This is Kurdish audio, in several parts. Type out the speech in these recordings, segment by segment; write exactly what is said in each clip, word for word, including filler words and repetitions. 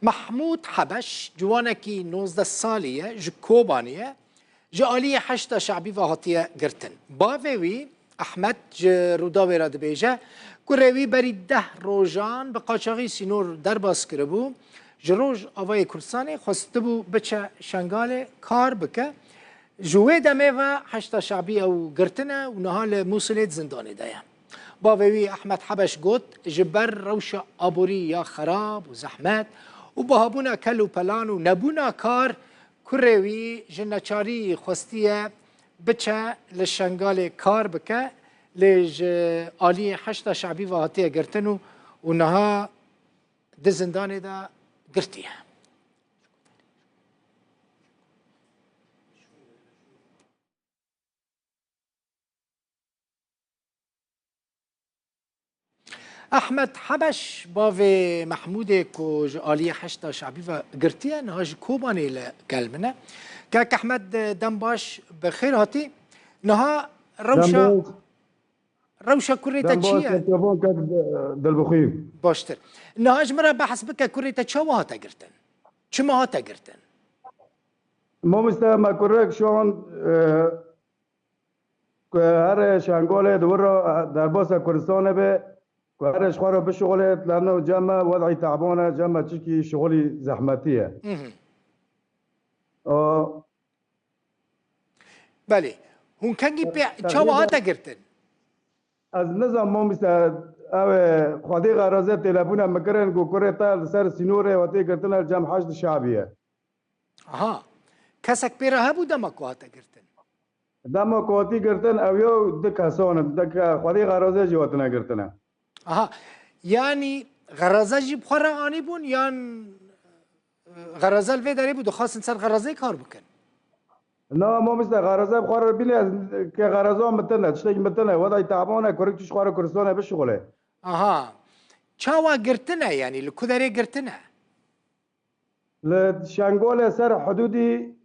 Mehmûd Hebeş ciwanekî nozdeh salî ye, ji Kobanê ye, ji aliyê Heşda Şebî ve hatiye girtin. Bavê wî Ehmed ji Rûdawê re dibêje, kurê wî berî deh rojan bi qaçaxî sînor derbas kiribû, ji Rojavayê Kurdistanê xwestibû biçe Şengalê kar bike. Ji wê demê ve Heşda Şebî ew girtine û niha li Mûsilê di zindanê de ye. Bavê wî Ehmed Hebeş got, ji ber rewşa aborî ya xerab û zehmet û bihabûna kel û pelan û nebûna kar, kurê wî ji neçarî xwestiye biçe li Şengalê kar bike, lê ji aliyê Heşda Şebî ve hatiye girtin û, û niha di zindanê de girtiye. Ehmed Hebeş, bavê Mehmûdê ku ji aliyê Heşda Şebî ve girtiye, niha ji Kobanê li gel min e. Kek Ehmed, dem baş, bi xêr hatî. Niha rewşa, Dem baş. rewşa kurê te Dem çi baş, ye? Kek Tevon, kek Dilbixwîn. Baştir. Niha ji min re behs bike, kurê te çawa hate girtin? Çima hate girtin? Mamoste, me kurek şand, e, ku here Şengolê di wir re derbasa Kurdistanê be, ku here ji xwe re bişuxulê, lano cem me wed'î te'ban e, cem me çikî şixulî zehmetî ye. Mhm. O, Belê. Hûn kengî pê, Te-, çawa hate girtin? Ez nizam, mamoste, ew ê xwedî xeraze telefona min kirin, ku kurê te li ser sînorê hatê girtine, cem Heşd Şabî ye. Aha. Kesek pê re hebû dema ku hate girtin? Dema ku hatî girtin, ew ya du kesan in. De ke xwedî xeraze jî hatine girtine. Aha. Yanî xeraze jî bi xwe re anîbûn yan, e, xeraze li vê derê bû, dixwastin ser xerazeyê kar bikin? Na, mamoste, xeraze bi xwe re bîne, ez ke xeraza min tine, tiştekî min tine. Wedayî te'ban e, kurik çi ji xwe re Kurdistanê bişuxule. Aha. Çawa girtine, yanî li ku derê girtine? Li Şengolê ser hidûdî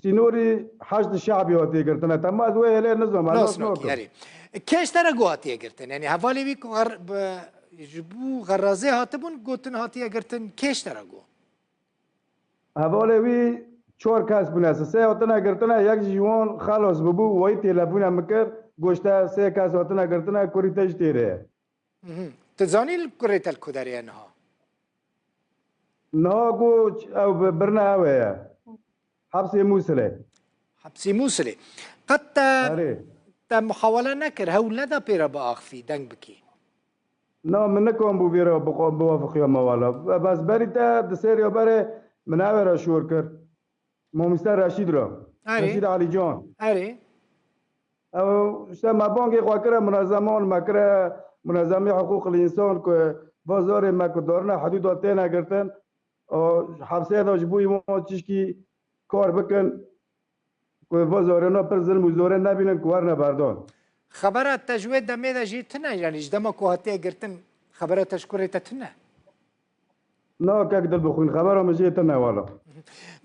sînorî Heşd Şabî hatî girtine. Tema ez wê hêlê nizam, ez nas Nasnokî, nakim. Erê. Kê ji te re got hatiye girtin? Yanî hevalê wî ku xer-, bi, ji bo xerazê hatibûn, gotin hatiye girtin. Kê ji te re got? Hevalê wî çar kes bûne. Sê hatine girtine, yek ji wan xelas bûbû. Wayî telefona min kir. Goşte sê kes hatine girtine, kurî te jî têrê ye. Mhm. Tu zanî li kurê te li ku derê ye niha? Niha ku ew bi-, birine ew ê ye. Hepsê Mûsilê. Hepsê Mûsilê. Qet te, Erê. te muhawele nekir, hewl neda pê re biaxivî, deng bikî? Na, min nikan bû vê re biqo-, biwafiqiya me wala. Bes berî te di sêriya berê min ew ê re şor kir. Mamoste Reşîd re. Erê. Reşîd Alîcan. Erê. Ew, işte me bangê xwe kire munezeman, me kire munezemê hiqûqil însan ku va zarê me ku darine hidûda têne girtin, û hepsê de ji bo wan çişkî kar bikin, ku va zarêna pir zilm û zorê nebînin ku werine berdan. Xebera te ji wê demê de jî tune, yanî ji dema ku hatiye girtin, xebera te ji kurê te tune? Na, kek Dilbixwîn, xebera min jê tune wala.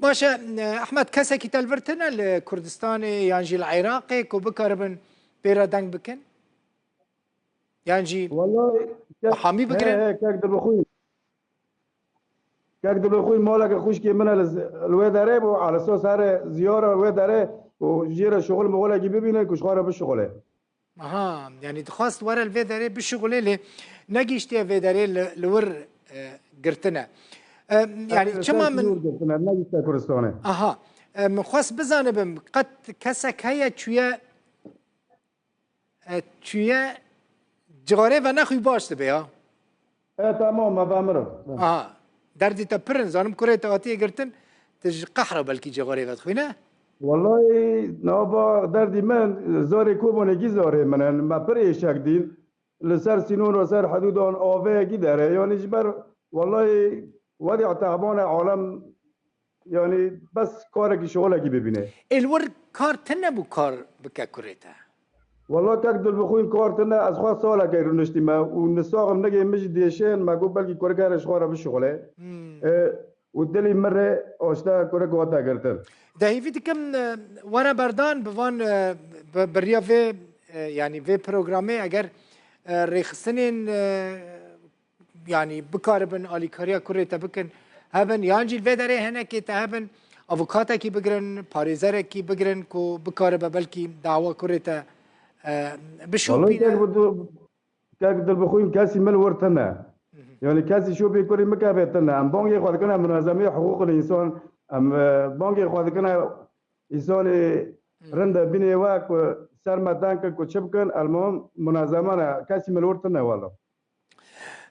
Baş e, Ehmed, kesekî te li vir tune li Kurdistanê yan jî li Iraqê ku bikaribin pê re deng bikin? Yan jî Wallahî, kek, bi hamî he, bigirin? he, kek Dilbixwîn. Kek Dilbixwîn, maleke xwişkê min e li z-, li wê derê bû, Aliso serê ziyara wê derê û jê re şixul mixulekî bibînin ku ji xwe re bişixule. Aha, yanî dixwast were li vê derê bişixulê, lê negihiştiye vê derê li, li wir, e, girtine. E, yanî Erê, çima ser min sînor girtine, negihişte Kurdistanê. Aha, e, min xwest bizanibim, qet kesek heye çûye, e, çûye cixarê ve nexwî baş dibe ya? E, tamam, me vemiro. Aha. Derdî te pir in. Zanim kurê te hatiye girtin, tu ji qehra belkî cixarê vedixwîne? Wallahî, nava derdî min, zarê Kobanê kî zarê min in. Me pir êşek dîn. Li ser sînora ser hidûdan aveyekî dere. Yanî ji ber, wallahî, wedî te'ban e alem. Yanî bes karekî şixulekî bibîne. Ê li wir kar tune bû kar bike kurê te? Walla kek Dilbixwîn kar tune, ez xwe saleke rûniştîme û nisaxim nigê min jî dêşên, me got belkî kurik here ji xwe re bişixule. Hmm. E, û dilî min rê aşte kurik hate girtin. De hêvî dikim, e, were berdan bi van, e, bi, bi riya vê, e, yanî vê programê eger, e, rêxistinên, e, yanî bikaribin alîkariya kurê te bikin, hebin, yan jî li vê derê hinekê te hebin, avokatekî bigirin, parêzerekî bigirin ku bikaribe belkî dawa kurê te, e, Wala bişopîne. kek bi du kek dilbixwîn kesî min wir tine. Yani kesî şopê kurê min kevê tine. Em bangê xwe dikine munazemê hiqûqil însan. Em e, bangê xwe dikine însanê rinde binê we ku ser me tenkin ku çi bikin, elmam munazemane kesî min wir tine wala.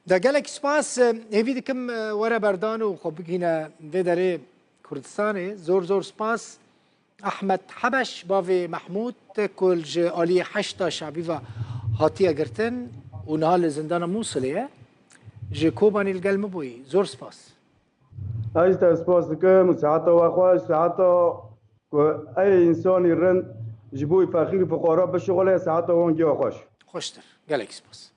De gelek spas, e, hêvî dikim, e, were berdan û xwe bigihîne vê derê Kurdistanê. Zor zor spas. Ahmet Hebeş, bavê Mehmûd, ku ji aliyê Heşda Şebî ve hatiye girtin û niha li zindana Mûsilê ye. Ji Kobanê li gel min bûyî. Zor spas. Ez te spas dikim, seheta we xweş, seheta ku ey însanî rind ji bo fexîr û fuqara bişuxile, seheta wan giya xweş. Xweştir. Gelek spas.